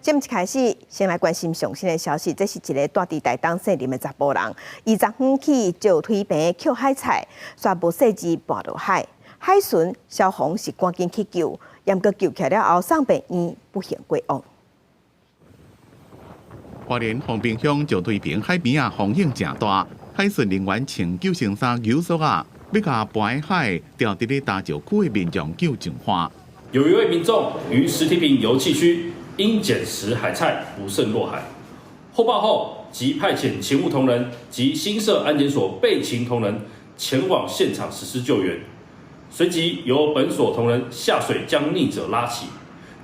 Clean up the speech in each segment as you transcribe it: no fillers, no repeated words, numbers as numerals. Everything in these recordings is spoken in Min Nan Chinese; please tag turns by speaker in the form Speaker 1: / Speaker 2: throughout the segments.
Speaker 1: 節目一開始，先來關心上新的消息。這是一個住佇台東杏林的查埔人，伊昨昏去石推坪抾海菜，煞無細緻跋落海，海巡消防是趕緊去救，毋過救起來了後送病院，不幸過往。
Speaker 2: 花蓮豐濱鄉石推坪海邊仔，風湧誠大，海巡人員穿救生衫游索仔，欲共跋海牢佇咧礁石區的民眾救上岸。
Speaker 3: 有一位民眾於石梯坪遊憩區，因撿拾海菜不慎落海，獲報後即派遣勤務同仁及新設安檢所備勤同仁前往現場實施救援，隨即由本所同仁下水將溺者拉起，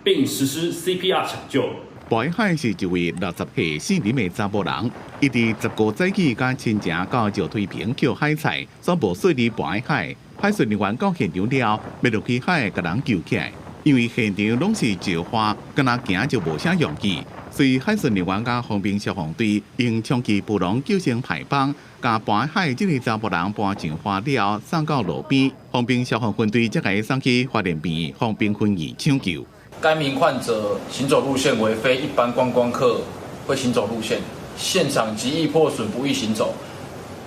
Speaker 3: 並實施 CPR 搶救。
Speaker 2: 跋海是一位60歲姓林的查埔人，伊佇15早起佮親情到石推坪抾海菜，煞無細膩跋海，海巡人員到現場了，欲落去海共人救起來。因為現場攏是石岸，敢若行就無啥容易，所以海巡人員佮豐濱消防隊用充氣浮籠救生排幫，共跋海這个查埔人搬上岸了，送到路邊。豐濱消防分隊才共伊送去花蓮病院豐濱分院搶救。
Speaker 4: 該名患者行走路線為非一般觀光客會行走路線，現場極易破損，不易行走。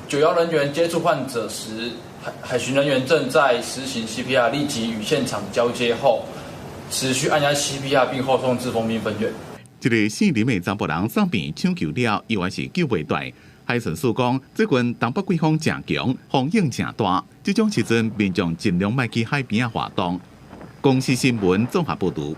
Speaker 4: 救援人員接觸患者時，海巡人員正在實行 CPR，立即與現場交接後，持續按壓 CPR 並後送至豐濱分院。
Speaker 2: 這个姓林的查埔人送病搶救了，猶原是救袂斷。海巡署講，最近東北季風誠強，風湧誠大，這種時陣民眾盡量莫去海邊仔活動。公視新聞綜合報導。